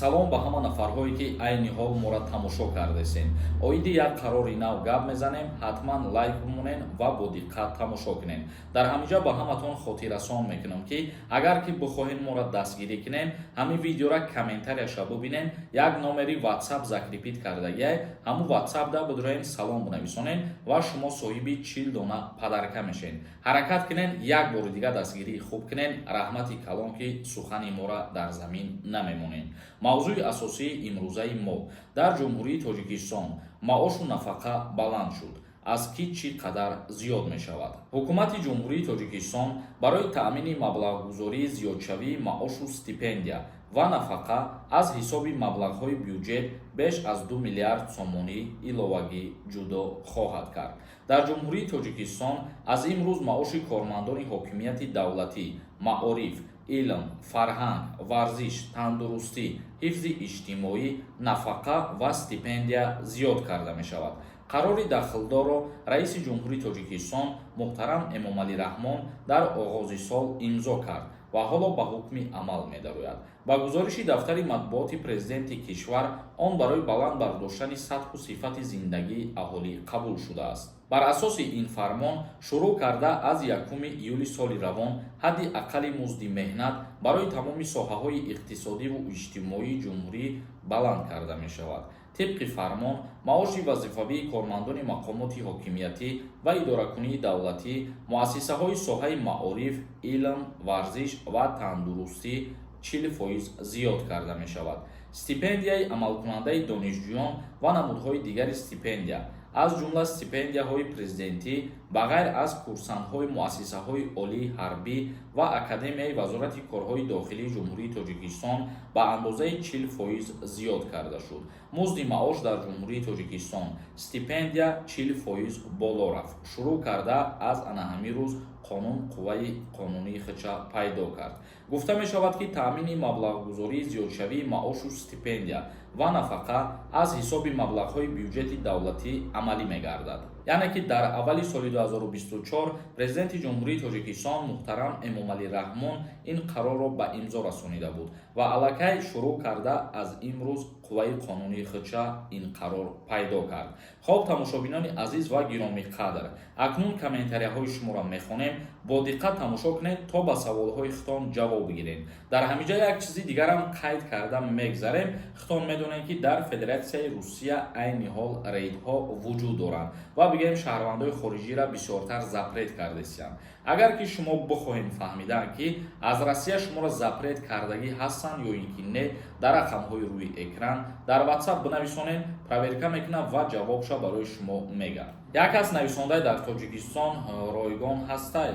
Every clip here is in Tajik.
Салом ба ҳама нафарҳое, ки айни ҳол моро тамошо кардесен. Оиди як қарори нав гап мезанем. Ҳатман лайк бимонен ва бо диққат тамошо кунен. Дар ҳаминҷа ба ҳаматон хотиррасон мекунам, ки агар ки бихоҳем моро дастгирӣ кунен, ҳамин видеора комментарияша бубинен, як номери WhatsApp закрепить кардагиай, ҳамун WhatsApp да бидроен, салом бинависонен ва шумо соҳиби 40 дона подарка мешен. Ҳаракат кунен, як бори дига дастгирии хуб кунен. Раҳмати калон, ки сухани моро дар замин намемонен. Мавзӯи асосии имрӯзаи мо: дар Ҷумҳурии Тоҷикистон маошу нафақа баланд шуд, аз ки чӣ қадар зиёд мешавад? Ҳукумати Ҷумҳурии Тоҷикистон барои таъмини маблағгузории зиёдшавии маошу стипендия ва нафақа аз ҳисоби маблағҳои бюҷет беш аз 2 миллиард сомонӣ иловагӣ ҷудо хоҳад кард. Дар Ҷумҳурии Тоҷикистон аз имрӯз маоши кормандони ҳокимияти давлатӣ, маориф, илм, фарҳанг, варзиш, тандурустӣ, ҳифзи иҷтимоӣ, нафақа ва стипендия зиёд карда мешавад. Қарори дахлдорро Раиси Ҷумҳурии Тоҷикистон муҳтарам Эмомалӣ Раҳмон дар оғози сол имзо кард ва ҳоло ба ҳукми амал медарояд. Ба гузориши дафтари матбуоти президенти кишвар, он барои баланд бардоштани сатҳу сифати зиндагии аҳолӣ қабул шудааст. Бар асоси ин фармон, шурӯъ карда аз 1 июли соли равон ҳадди аққали музди меҳнат барои тамоми соҳаҳои иқтисодиву иҷтимоии ҷумҳурӣ баланд карда мешавад. Тибқи фармон, маоши вазифавии кормандони мақомоти ҳокимиятӣ ва идоракунии давлатӣ, муассисаҳои соҳаи маориф, илм, варзиш ва тандурустӣ 40% зиёд карда мешавад. Стипендияи амалкунандаи донишҷӯён ва намудҳои дигари стипендия, аз ҷумла стипендияҳои президентӣ, ба ғайр аз курсантҳои муассисаҳои олии ҳарбӣ ва Академияи Вазорати корҳои дохилии Ҷумҳурии Тоҷикистон, ба андозаи 40% зиёд карда шуд. Музди маош дар Ҷумҳурии Тоҷикистон, стипендия 40% боло рафт. Шурӯъ карда аз ана ҳамин рӯз қонун қувваи қонунии худша пайдо кард. Гуфта мешавад, ки таъмини маблағгузории зиёдшавии маошу стипендия ва нафақа аз ҳисоби маблағҳои бюҷети давлатӣ амалӣ мегардад. Яъне ки дар аввали соли 2024 Президенти Ҷумҳурии Тоҷикистон муҳтарам Эмомалӣ Раҳмон ин қарорро ба имзо расонида буд ва аллакай шурӯъ карда аз имрӯз қувваи қонунии худша ин қарор пайдо кард. Хоб, тамошобинони азиз ва гиромиқадр, акнун комментарияҳои шуморо мехонем. Бо диққат тамошо кунед, то ба саволҳои худтон ҷавоб бигиред. Дар ҳаминҷа як чизи дигарам қайд карда мегзарем. Худтон медонед, ки дар Федератсияи Русия айни ҳол рейдҳо вуҷуд доранд ва бигӯем, шаҳрвандои хориҷиро бисёртар запрет кардесиянд. Агар ки шумо бихоҳем фаҳмидан, ки аз Россия шуморо запрет кардагӣ ҳастанд ё ин ки не, дар рақамҳои рӯи экран дар WhatsApp бинависонед, проверка мекунам ва ҷавобша барои шумо мегӯям. Як кас нависондай: «Дар Тоҷикистон ройгон ҳастай?»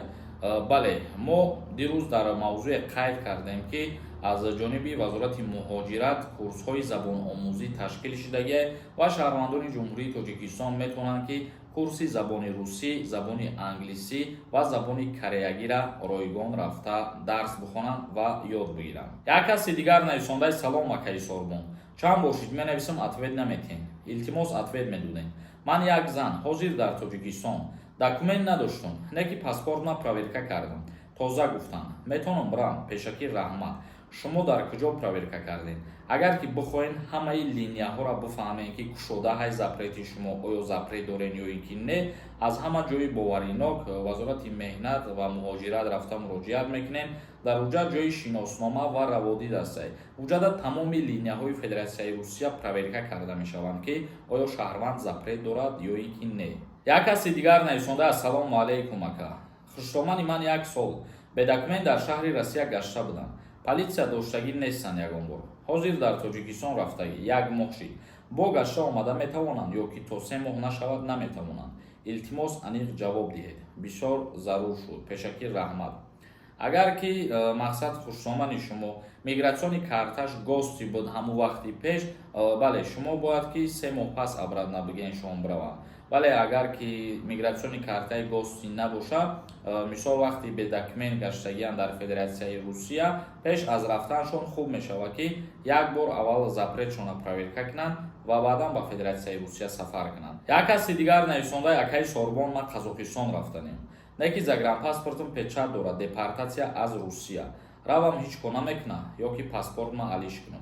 Бале, мо дирӯз дар мавзӯе қайд кардем, ки аз ҷониби Вазорати муҳоҷират курсҳои забономӯзӣ ташкил шудагиа ва шаҳрвандони Ҷумҳурии Тоҷикистон метавонанд, ки курси забони русӣ, забони англисӣ ва забони кореягира ройгон рафта дарс бихонанд ва ёд бигиранд. Як каси дигар нависондаи: «Салом, акаи Сорбон, чанд бор шид менависам, ответ наметиҳем. Илтимос, ответ медодем. Ман як зан, ҳозир дар Тоҷикистон, документ надоштум, не ки паспортма проверка кардам, тоза гуфтанд, метавонам бирам? Пешакӣ раҳмат. Шумо дар куҷо проверка кардем?» Агар ки бихоҳем ҳамаи линияҳоро бифаҳмем, ки кушода ҳай запрети шумо, оё запрет дорен ё ин ки не, аз ҳама ҷои боваринок Вазорати меҳнат ва муҳоҷират рафта муроҷиат мекунем. Дар уҷа ҷои шиноснома ва раводид ҳастай. Уҷада тамоми линияҳои Федератсияи Русия проверка карда мешаванд, ки оё шаҳрванд запрет дорад ё ин ки не. Як каси дигар нависонда: «Ассалому алайкум, ака. Хушдомани ман як сол бе документ дар шаҳри Россия гашта будам, полиция доштагӣ нестанд ягон бор. Ҳозир дар Тоҷикистон рафтагӣ, як моҳ шид. Бо гашта омада метавонанд ё ки то 3 моҳ нашавад наметавонанд? Илтимос, аниқ ҷавоб диҳед, бисёр зарур шуд. Пешакӣ раҳмат». Агар ки мақсад хушдомани шумо миграционный карташ гости буд ҳамун вақти пеш, бале, шумо бояд ки 3 моҳ пас обратно бигӯен, шумо бираванд. Вале агар ки миграционный картаи гости набошад, мисол, вақти бе документ гаштагиан дар Федератсияи Русия, пеш аз рафтанашон хуб мешавад, ки як бор аввал запретшона проверка кунанд ва баъдан ба Федератсияи Русия сафар кунанд. Як каси дигар нависонда: «Акаи Сорбон, ман Қазоқистон рафтанем, не ки загранпаспортам печать дорад, депортатсия аз Русия. Равам, ҳеҷ ко намекунад ё ки паспортма алиш кунам?»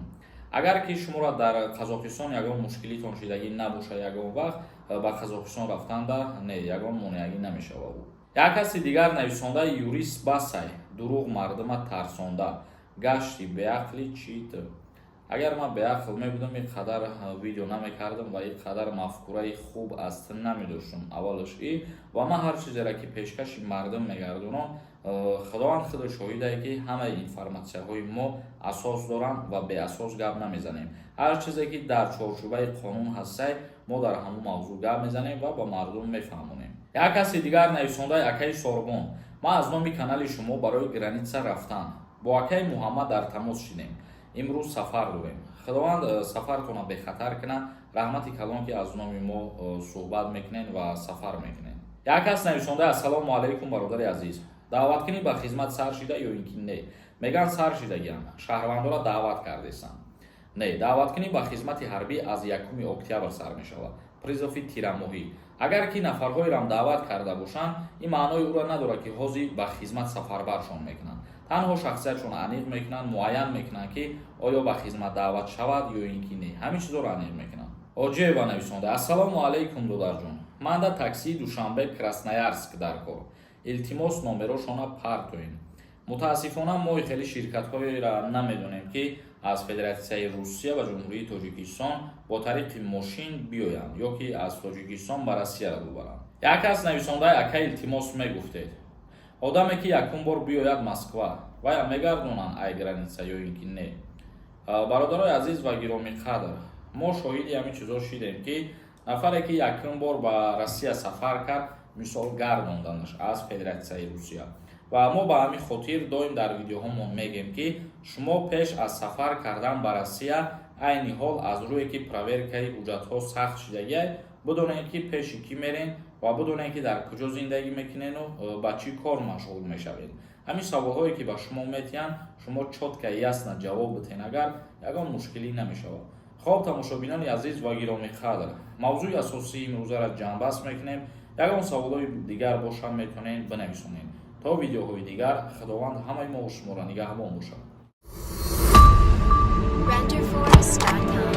Агар ки шуморо дар Қазоқистон ягон мушкилитон шидагӣ набошад, ягон вақт ба Қазоқистон рафтанда не, ягон монеагӣ намешавад. Як каси дигар нависонда: «Юрист басай, дурӯғ мардума тарсонда гашти, беақли чӣ ту?» Агар ман беақл мебудам, ин қадар видео намекардам ва ин қадар мафкураи хуб аз ту намедоштам. Аввалаш и ва ман ҳар чизеро, ки пешкаши мардум мегардонам, Худованд худу шоҳидае, ки ҳамаи информатсияҳои мо асос доранд ва беасос гап намезанем. Ҳар чизе, ки дар чорчӯбаи қонун ҳастай, мо дар ҳамон мавзӯъ гап мезанем ва ба мардум мефаҳмонем. Як каси дигар нависондаи: «Акаи Сорбон, ман аз номи канали шумо барои граница рафтан бо акаи Муҳаммад дар тамос шидем, имрӯз сафар дорем. Худованд сафартона бехатар кунад. Раҳмати калон, ки аз номи мо суҳбат мекунед ва сафар мекунед.» Як кас нависонда: «Ассалому алайкум, бародари азиз, даъваткунӣ ба хизмат сар шида ё ин ки не? Мегӯянд, сар шидагиам, шаҳрвандора даъват кардесанд.» Не, даъваткунӣ ба хизмати ҳарбӣ аз 1 октябр сар мешавад, призыв и тирамоҳӣ. Агар ки нафарҳоеам даъват карда бошанд, ин маънои ӯро надорад, ки ҳозир ба хизмат сафарбаршон мекунанд. Танҳо шахсиятшон аниқ мекунанд, муайян мекунанд, ки оё ба хизмат даъват шавад ё ин ки не, ҳамин чизоро аниқ мекунанд. Оҷиева нависонда: «Ассалому алайкум, додарҷон, ман да таксии Душанбе Красноярск дар кор, илтимос, номерошона партоен.» Мутаассифона, мо хеле ширкатҳоеро намедонем, ки аз Федератсияи Русия ва Ҷумҳурии Тоҷикистон бо тариқи мошин биёянд ё ки аз Тоҷикистон ба Россияро бубаранд. Як кас нависондаи: «Ака, илтимос, мегуфтед, одаме, ки якум бор биёяд Москва, вая мегардонанд ай граница ё ин ки не?» Бародарои азиз ва гиромиқадр, мо шоҳиди ҳамин чизо шидем, ки нафаре, ки якум бор ба Россия сафар кард, мисол, гардонданаш аз Федератсияи Русия. Ва мо ба ҳамин хотир доим дар видеоҳомон мегем, ки шумо пеш аз сафар кардан ба Россия, айни ҳол аз рӯе ки проверка и ҳуҷҷатҳо сахт шидагиай, бидонед, ки пеши кӣ мерен ва бидонед, ки дар куҷо зиндагӣ мекунену ба чӣ кор машғул мешавед. Ҳамин саволҳое, ки ба шумо метиҳанд, шумо чётко, ясно ҷавоб битен, агар ягон мушкилӣ намешавад. Хоб, тамошобинони азиз ва гиромиқадр, мавзӯи асосии имрӯзаро ҷамъбаст мекунем. Ягон саволҳои дигар бошанд, метавонед бинависонед. То видеоҳои дигар, Худованд ҳамаи мо шуморо нигаҳбон бошад. Renderforest.com.